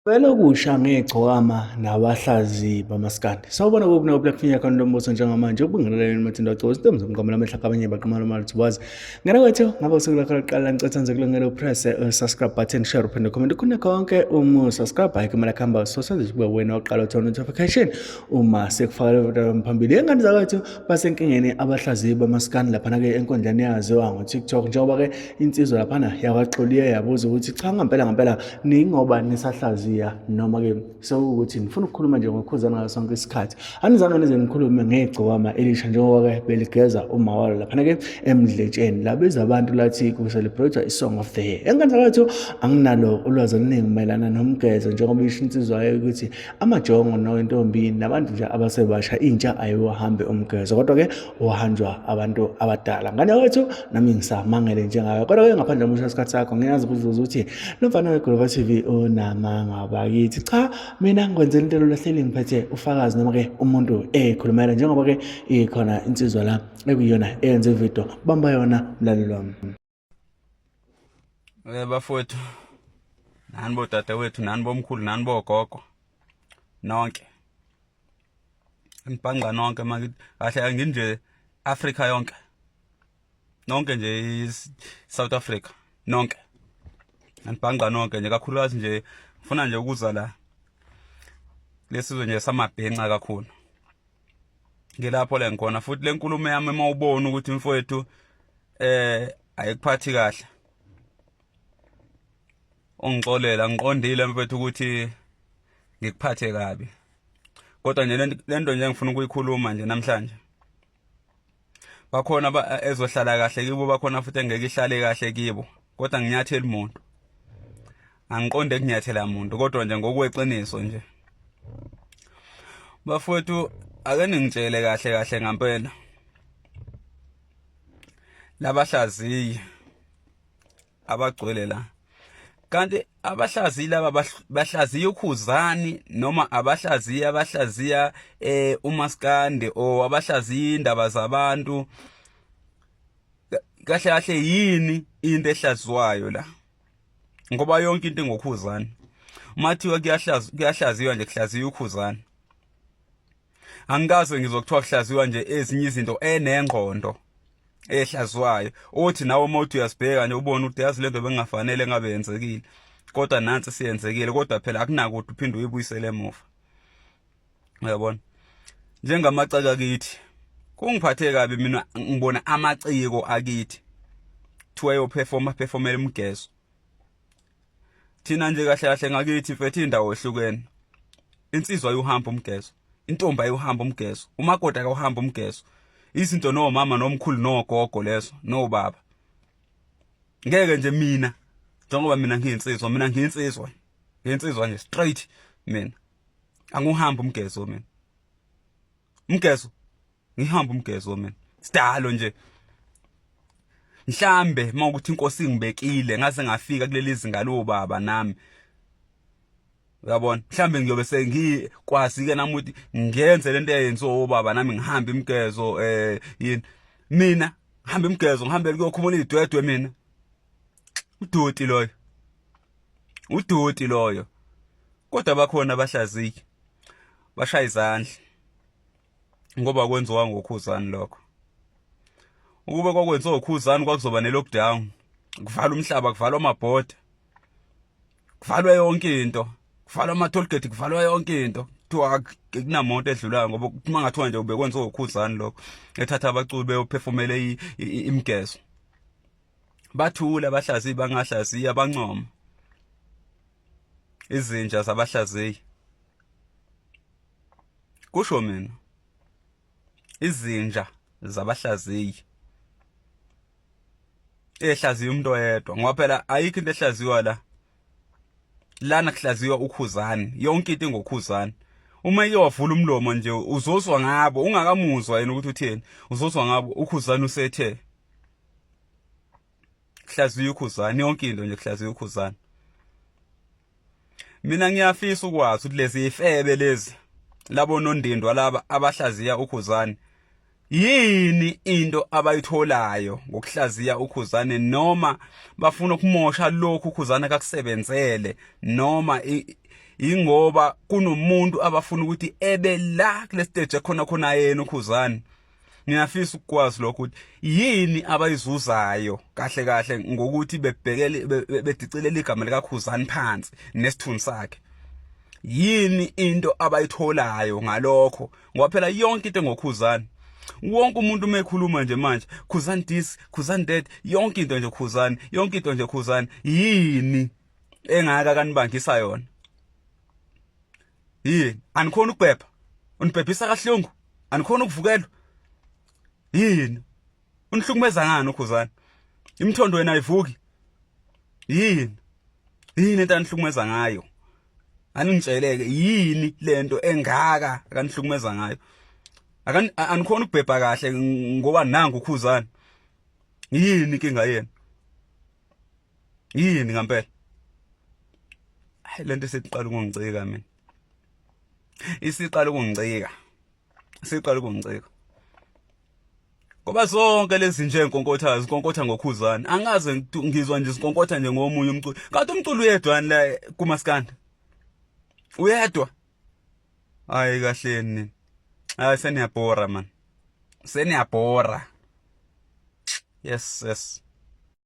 Kwelokusha ngegcokama nabahlazi bamaskandi. Sawubona kuphi nawo Black Finger khona lombuso njengamanje ubingeleleni mathinda gcozi intombi zomqamela amehla kabanye baqamala mali wazi. Ngena kwethu ngabe usuku lakho lokuqala ngicela nje kulungele upress subscribe button share uphinde comment khona konke uma subscribe ayikho imali kuhamba so senze kube wena oqala uthola notification uma sekufakela video phambili. Ingane zakwethu basenkingeni abahlaziyi bamaskandi laphana ke enkundleni yaziwa ngo-TikTok njengoba ke insizwa laphana yakwaXoliye yabuza ukuthi cha ngempela ngempela ningoba nisahlaziya noma ke sewukuthi nifuna ukukhuluma nje ngokhuzana ngaso sonke isikhathi anizange nize nikhulume ngegcokama elisha njengoba ke beligeza uma walo laphana ke emdletsheni labiza abantu lathi ku-celebrate i-song of the year engane zakwethu anginalo ulwazi oluningi mayelana nomgezo njengoba isho insizwa ukuthi amajongo nointombi nabantu nje abasebasha intsha ayiwahambe umgezo kodwa ke uhanjwa abantu abadala ngane wethu nami ngisamangele njengayo kodwa ke ngaphandle komusha isikhathi sakho ngiyazi kuzuza ukuthi lo mfana weGlobal TV unamanga bakithi cha mina ngikwenzela into lolahleli ngiphethe ufakazi noma ke umuntu ekhulumela njengoba ke ikhona insizwa la ekuyiyona eyenze ivideo bamba yona mlaleli wami. Bafowethu nani bodadewethu nani bomkhulu nani bogogo nonke nibhangqa nonke makithi kahle anginje Africa yonke nonke nje South Africa nonke anibhangqa nonke nje kakhulukazi nje ngifuna nje ukuza la lesizwe nje samabhenca kakhulu ngilapho le ngikhona futhi lenkulumo yami uma ubona ukuthi mfowethu eh ayikuphathi kahle ungixolela ngiqondile mfethu ukuthi ngikuphathe kabi kodwa nje lento nje ngifuna ukuyikhuluma nje namhlanje bakhona ezohlala kahle kibo bakhona futhi engeke ihlale kahle kibo kodwa nginyatheli muntu angiqonde kunyathela muntu kodwa nje ngokweqiniso nje bafowethu ake ningitshele kahle kahle ngampela labahlaziyi abagcwele la kanti abahlaziyi laba bahlaziya ukhuzani noma abahlaziya abahlaziya eh umaskande o abahlaziya indaba zabantu kahle kahle yini into ehlazwayo la ngoba yonke into ingokhuzani uma thiwa kuyahlaziywa nje kuhlaziywa ukhuzani angikaze ngizokuthiwa kuhlaziywa nje ezinye izinto enengqondo ehlazwayo uthi nawe uma uthi uyasibheka nje ubone ukuthi yazi lento bengafanele ngabe yenzekile kodwa nansi siyenzekile kodwa phela akunakuthi uphinde uyibuyisele emuva uyabona njengamacaka kithi kungiphathe kabi mina ngibona amaciko akithi kuthiwa eyoperforma performela umgezo thina nje kahle kahle ngakithi mfethu indawo ehlukene insizwa ayohamba umgezo intombi ayohamba umgezo umakoti akawuhamba umgezo izinto nomama nomkhulu nogogo lezo nobaba ngeke nje mina njengoba mina ngiyinsizwa mina ngiyinsizwa ngiyinsizwa nje straight mina anguhambi umgezo mina umgezo ngihamba umgezo mina sidalo nje mhlambe mawukuthi inkosi ingibekile ngaze ngafika kuleli zinga lobaba nami uyabona mhlambe ngiyobe sengikwazi ke nami ukuthi ngenze lento eyenziwa obaba nami ngihambe imgezo eh yini mina ngihambe imgezo ngihambele kuyokhumula idwedwe mina udoti loyo udoti loyo kodwa bakhona abahlaziyi bashaya izandla ngoba kwenziwa ngokhuzani lokho ukube kwakwenziwa ukhuzani kwakuzoba ne-lockdown kuvalwa umhlaba kuvalwa amabhoda kuvalwe yonke into kuvalwa ama-tollgate kuvalwa yonke into kuthiwa kunamoto edlulayo ngoba uma ngathiwa nje ubekwenziwa ukhuzani lokho ethatha abaculi beyophefumele imigezo bathula abahlaziyi bangahlaziyi abancoma izinja zabahlaziyi kusho mina izinja zabahlaziyi ehlaziya umuntu oyedwa ngoba phela ayikho into ehlaziywa la lana kuhlaziywa ukhuzani yonke into ingokhuzani uma ike wavula umlomo nje uzozwa ngabo ungakamuzwa yena ukuthi utheni uzozwa ngabo ukhuzani usethe kuhlaziya ukhuzani yonke into nje kuhlaziya ukhuzani mina ngiyafisa ukwazi ukuthi lezi ifebe lezi labo nondindwa laba abahlaziya ukhuzani yini into abayitholayo ngokuhlaziya ukhuzane noma bafuna ukumosha lokhu ukhuzane akakusebenzele noma Ingoba kunomuntu abafuna ukuthi ebe la kule stage ekhona khona yena uKhuzani. Ngiyafisa ukukwazi lokho ukuthi yini abayizuzayo kahle kahle ngokuthi bebhekele bedicilela igama likaKhuzani phansi nesithunzi sakhe. Yini into abayitholayo ngalokho? Ngoba phela yonke into engoKhuzani, wonke umuntu uma ekhuluma nje manje, Khuzani this, Khuzani that, yonke into nje Khuzani, yonke into nje Khuzani. Yini engaka kanibangisa yona? Yini? Anikhona ukubhebha? Unibhebhisa kahlungu? Anikhona ukuvukelwa? Yini? Unihlukumeza ngani uKhuzani? Imthondo wena ayivuki? Yini? Yini into anihlukumeza ngayo? Aningitsheleke, yini lento engaka akanihlukumeza ngayo? Akan anikhona ukubhebha kahle ngoba nangu uKhuzani. Yini inkinga yena? Yini ngempela? Hayi, lento isiqala ukungicika mina. Isiqala ukungicika. Isiqala ukungicika. Ngoba zonke lezi nje nkonkotha zinkonkotha ngoKhuzani. Angaze ngizwa nje zinkonkotha nje ngomunye umculo. Kanti umculo uyedwa la kumaskandi? Uyedwa. Hayi kahleni. Hayi, seniyabhora man. Seniyabhora. Yes, yes.